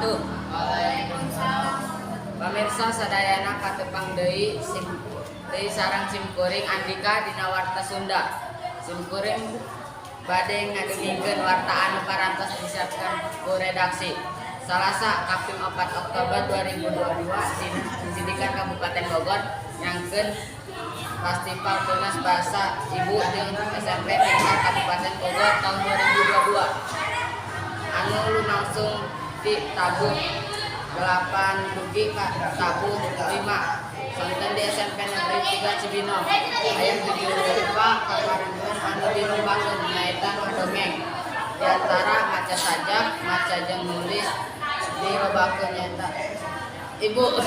Wabarakatuh. Pamirsa sadayana, katepang deui sim deui sareng simkuring Andika dina Warta Sunda. Simkuring bade ngadugikeun warta anu parantos disiapkeun ku redaksi. Salasa kaping 4 Oktober 2022, Dinas Pendidikan Kabupaten Bogor ngayakeun Festival Tunas Bahasa Ibu jeung SMP tingkat Kabupaten Bogor tahun 2022 anu lumangsung di tabuh 8 dugi ka tabuh 5 sonten di SMP Negeri 3 Cibinong. Aya 7 rupa kaparigelan anu dilombakeun, nyaeta ngadongeng, diantara maca sajak, maca jeung nulis dilombakeun nyaeta. Ibu,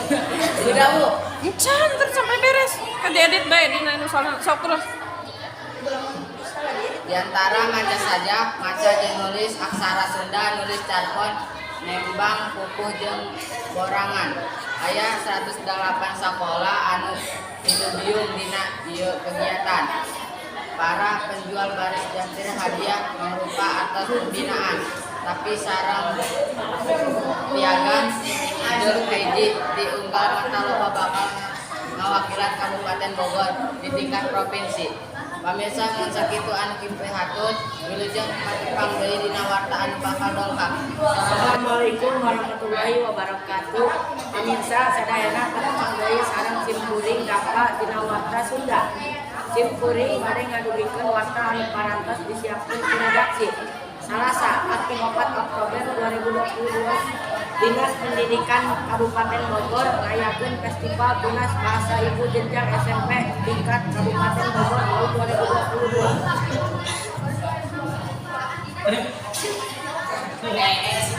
udah, Bu? Encan, terus sampai beres. Kan diedit bae dina nu salah sok terus. Di antara maca sajak, maca jeung nulis aksara Sunda, nulis carpon, nembang pupuh jeung borangan. Aya 108 sakola anu ilubiung dina ieu kegiatan. Para penunjul baris jantir hadiah mangrupa artos pembinaan, tropi sareng piagam. Pinunjul kahiji ti unggal mata lomba bakal ngawakilan Kabupaten Bogor di tingkat provinsi. Pamirsa, mun sakitu anu kapihatur, wilujeng patepang deui dina warta anu bakal dongkap. Assalamualaikum warahmatullahi wabarakatuh. Pemirsa sadayana, patepang deui sareng simkuring Dapa dina Warta Sunda. Simkuring bade ngadugikeun warta anu parantos disiapkeun ku redaksi. Salasa, kaping 4 Oktober 2022, Dinas Pendidikan Kabupaten Bogor ngayakeun Festival Tunas Bahasa Ibu jenjang SMP tingkat Kabupaten Bogor tahun 2022.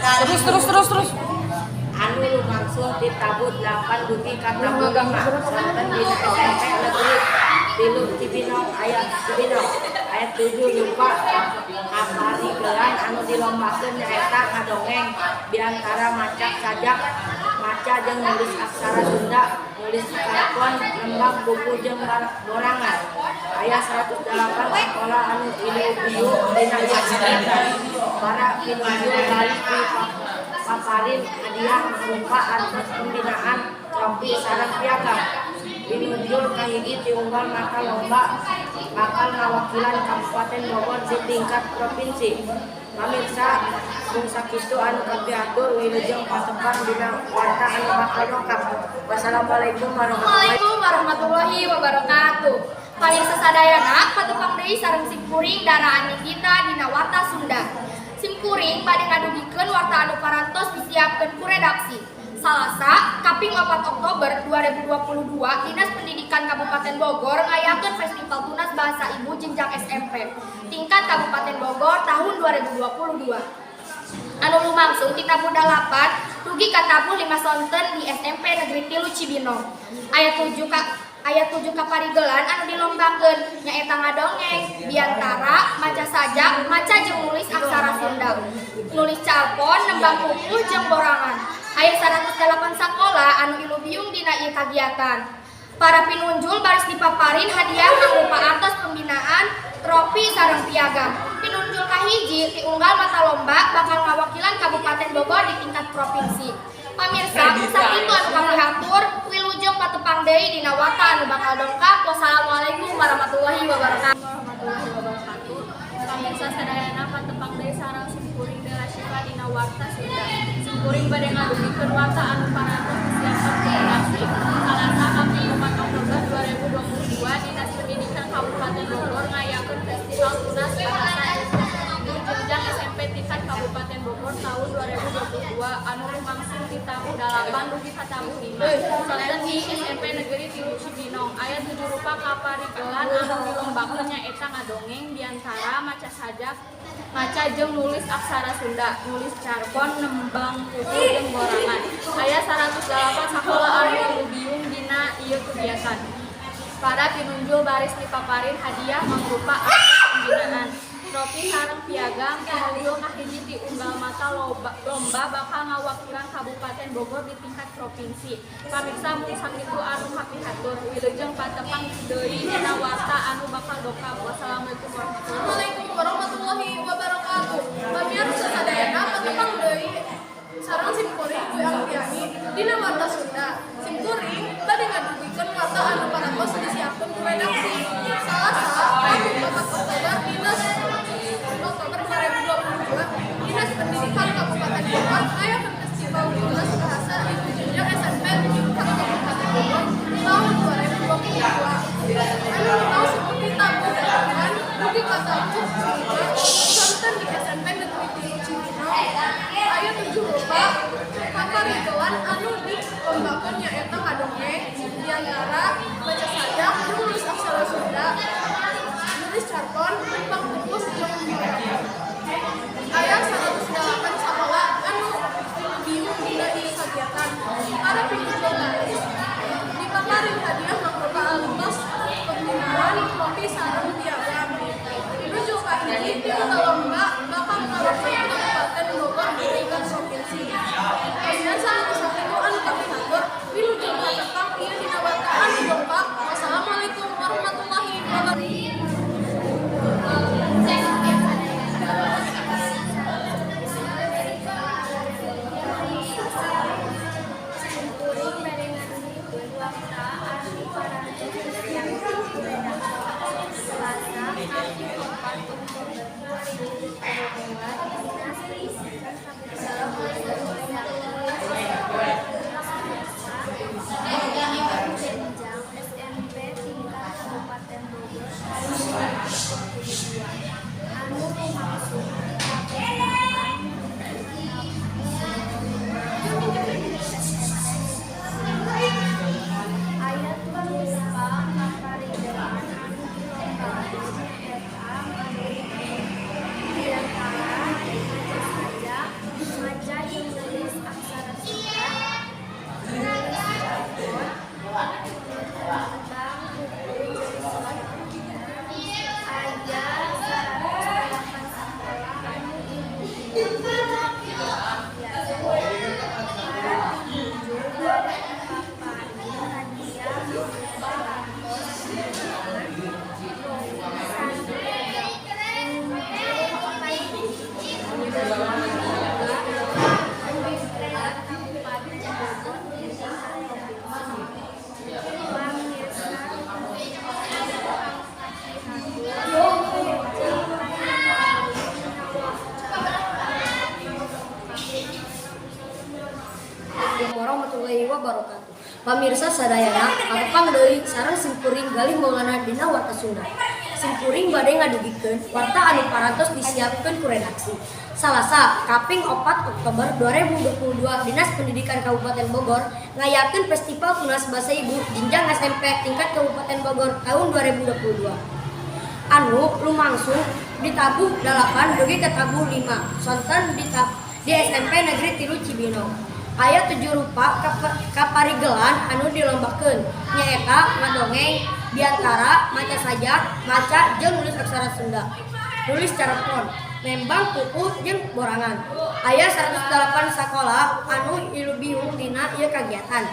Terus, terus, terus, terus. Anu lumangsung di tabuh 8 dugi ka tabuh 5 sonten dina SMP Negeri 3 Cibinong. Aya 7 rupa kaparigelan anu dilombakeun, nyaeta ngadongeng, diantara maca sajak, maca jeung nulis aksara Sunda, nulis carpon, nembang pupuh jeung borangan. Aya 108 sakola anu ilubiung dina ieu kegiatan. Para pinunjul baris dipaparin hadiah mangrupa artos pembinaan, trofi sareng piagam. Pinunjul kahiji ti unggal mata lomba bakal ngawakilan Kabupaten Bogor di tingkat provinsi. Pamirsa, mung sakitu anu kapihatur, wilujeng patepang dina warta anu bakal dongkap. Wassalamualaikum warahmatullahi Assalamualaikum warahmatullahi wabarakatuh. Pamirsa sadayana, patepang deui sareng simkuring Dara Anindita dina Warta Sunda. Simkuring bade ngadugikeun warta anu parantos disiapkeun ku redaksi. Salasa, kaping 4 Oktober 2022, Dinas Pendidikan Kabupaten Bogor ngayakeun Festival Tunas Bahasa Ibu jenjang SMP tingkat Kabupaten Bogor tahun 2022 anu lumangsung ti tabuh 8 dugi ka tabuh 5 sonten di SMP Negeri 3 Cibinong. Aya 7 kaparigelan anu dilombakeun, nyaeta ngadongeng, biantara maca sajak, maca jeung nulis aksara Sunda, nulis carpon, nembang pupuh jeung borangan. Aya 108 sakola anu ilubiung dina ieu kagiatan. Para pinunjul baris dipaparin hadiah mangrupa artos pembinaan, trofi sareng piagam. Pinunjul kahiji ti unggal mata lomba bakal ngawakilan Kabupaten Bogor di tingkat provinsi. Pamirsa, sakitu anu kapihatur, wilujeng patepang deui dina warta anu bakal dongkap. Wassalamualaikum warahmatullahi wabarakatuh. Warahmatullahi wabarakatuh. Pamirsa sadayana, patepang deui sareng simkuring Dela Syifa dina Warta Sunda. Simkuring bade ngadugikeun warta anu parantos disiapkeun ku redaksi. Salasa kaping 4 Oktober 2022, Dinas Pendidikan Kabupaten Bogor ngayakeun Festival Tunas Bahasa Ibu jenjang SMP tingkat Kabupaten Bogor tahun 2022 anu lumangsung di tabuh 8 dugi ka tabuh 5 sonten di SMP Negeri 3 Cibinong. Aya 7 rupa kaparigelan anu dilombakeun, nyaeta ngadongeng, diantara maca sajak, maca jeung nulis aksara Sunda, nulis carpon, nembang pupuh jeung borangan. Aya 108 sakola anu ilubiung dina ieu kegiatan. Para pinunjul baris dipaparin hadiah mangrupa artos pembinaan, trofi sareng piagam. Pinunjul kahiji ti unggal mata lomba bakal ngawakilan Kabupaten Bogor di tingkat provinsi. Pamirsa, mung sakitu anu kapihatur, wilujeng patepang deui dina warta anu bakal dongkap. Wassalamualaikum warahmatullahi. Assalamualaikum warahmatullahi wabarakatuh. Pamirsa sadayana, patepang deui sareng simkuring. wabarakatuh. Pamirsa sadayana, patepang deui sareng simkuring Galih Maulana dina Warta Sunda. Simkuring bade ngadugikeun warta anu parantos disiapkeun ku redaksi. Salasa, kaping 4 Oktober 2022, Dinas Pendidikan Kabupaten Bogor ngayakeun Festival Tunas Bahasa Ibu jenjang SMP tingkat Kabupaten Bogor tahun 2022 anu lumangsung di tabuh 8 dugi ke tabuh 5 sonten di SMP Negeri 3 Cibinong. Aya tujuh rupa kaparigelan anu dilombakeun, nyaeta ngadongeng, biantara, maca sajak, maca jeung nulis aksara Sunda, nulis carpon, nembang pupuh jeung borangan. Aya 108 sakola anu ilubiung dina ieu kagiatan.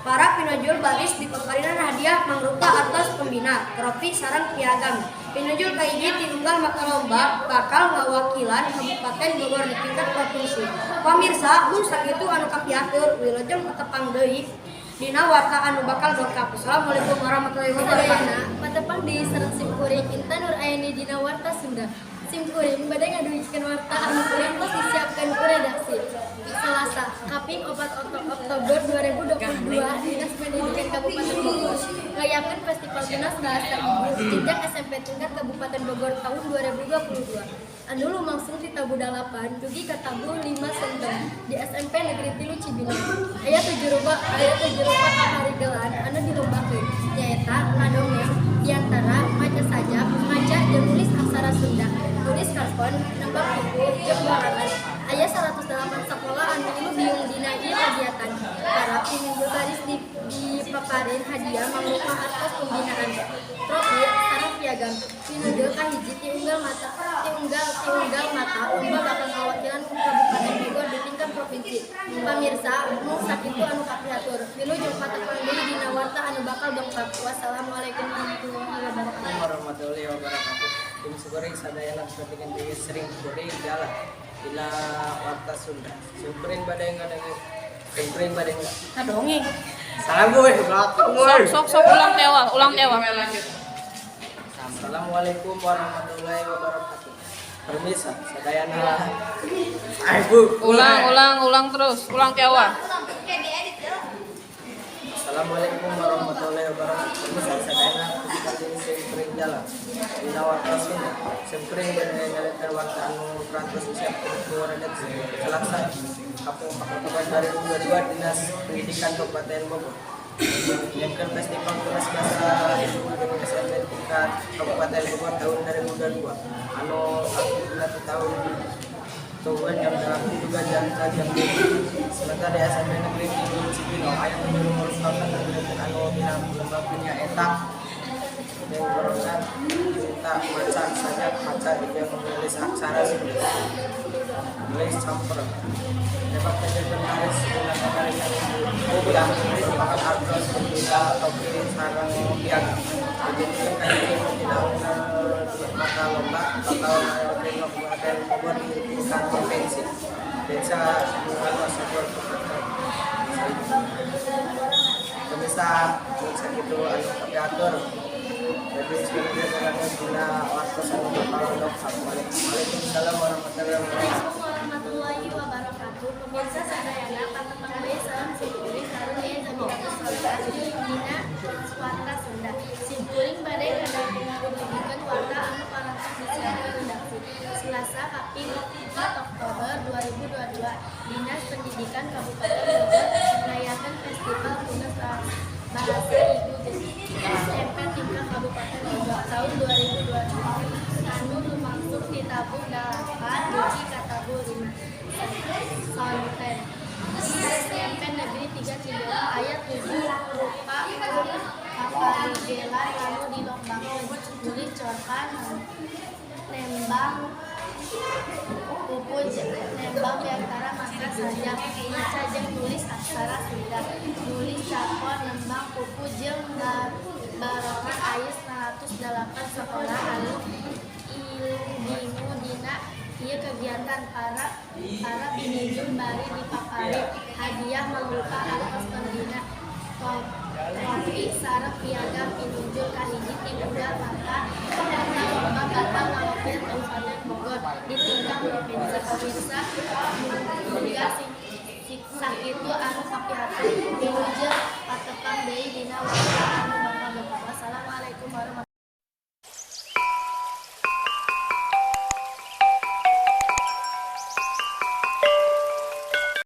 Para pinujul baris dipaparinan hadiah mangrupa artos pembina, trofi sareng piagam. Pinujul kahiji ti unggal mata lomba bakal ngawakilan Kabupaten Bogor di tingkat provinsi. Pamirsa, mung sakitu anu kapihatur, wilujeng patepang deui dina warta anu bakal dongkap. Assalamualaikum warahmatullahi wabarakatuh. Sadayana, patepang deui sareng simkuring Intan Nur Aini dina Warta Sunda. Simkuring bade ngadugikeun warta anu parantos disiapkeun ku redaksi. Salasa, kaping 4 Oktober 2022, Dinas Pendidikan Kabupaten Bogor ngayakeun Festival Tunas Bahasa Ibu jenjang SMP tingkat Kabupaten Bogor tahun 2022 anu lumangsung di tabuh 8 dugi ka tabuh 5 sonten di SMP Negeri 3 Cibinong. Aya tujuh rupa kaparigelan anu dilombakeun, nyaeta ngadongeng, biantara, maca sajak, maca jeung nulis aksara Sunda, nulis carpon, nembang pupuh jeung borangan. Aya 108 sakola anu ilubiung dina ieu kagiatan. Para pinunjul baris dipaparin hadiah mangrupa artos pembinaan, trofi sareng piagam. Pinunjul kahiji ti unggal mata lomba bakal ngawakilan Kabupaten Bogor di tingkat provinsi. Pamirsa, mung sakitu anu kapihatur. Wilujeng patepang deui dina warta anu bakal dongkap. Wassalamualaikum warahmatullahi wabarakatuh. Warahmatullahi wabarakatuh. Tim simkuring sadayana sapertikeun deui sering kuring jalan dina Warta Sunda. Simkuring bade ngadangu simkuring bade Ngadongeng. Salam gue, belakang gue. Sok, sok, sok, ulang ti awal, ulang ti awal. Assalamualaikum warahmatullahi wabarakatuh. Permisa, sadayana. Ay, Bu. Ulang, ulang, ulang terus, ulang ti awal. Assalamualaikum warahmatullahi wabarakatuh. Permisa, sadayana sapertikeun simkuring jalan dina Warta Sunda. Simkuring bade nyaritakeun warta anu parantos disiapkeun ku redaksi. Selasa, kaping 4 Oktober 2022, Dinas Pendidikan Kabupaten Bogor menyiapkan Festival Tunas Bahasa Ibu SMP tingkat Kabupaten Bogor tahun 2022 anu aktifna ti tahun tungguan jam 8 juga jam 5. Sementara di SMP Negeri 3 Cibinong aya tujuh merupakan kegiatan anu dina lombakeun, nyaeta yang borongan cerita, maca sajak, maca jeung menulis aksara Sunda, nulis camper, dapat kegiatan baris gunakan baris yang merupakan artos pembina, topi sareng piagam. Kegiatan kahiji tidak mata lomba bakal mewakili Kabupaten Bogor di tingkat provinsi. Desa Bunga Satuan. Pemirsa, sakitu anu kapihatur. Jadi sebenarnya dengan dina waktu anu bakal dongkap. Waalaikumsalam warahmatullahi wabarakatuh. Warahmatullahi wabarakatuh. Pemirsa sadayana, patepang deui sareng simkuring Karunia Zamilatus Solehah dina Warta Sunda. Simkuring bade ngadugikeun warta anu parantos disiapkeun redaksi. Selasa, kaping 4 Oktober 2022, Dinas Pendidikan Kabupaten Bogor ngayakeun Festival Tunas Bahasa Ibu SMP tingkat Kabupaten Bogor tahun 2022 anu lumangsung di tabuh 8 dugi ka tabuh 5 sonten di SMP Negeri 3 Cibinong. Aya 7 rupa kaparigelan anu dilombakeun: nulis corpan, nembang pupuh, nembang biantara, maca sajak, maca jeung nulis aksara Sunda, nulis carpon, nembang pupuh jeung barongan. Aya 108 sakola anu ilubingu dina ieu kegiatan. Para pinunjul bari dipaparin hadiah mangrupa artos pembina, trofi sareng piagam. Pinunjul kahiji ti unggal mata lomba bakal ngawakilan Kabupaten Bogor di tingkat provinsi. Pemirsa, muga Sakitu anu kapihatur. Wilujeng patepang deui dina warta.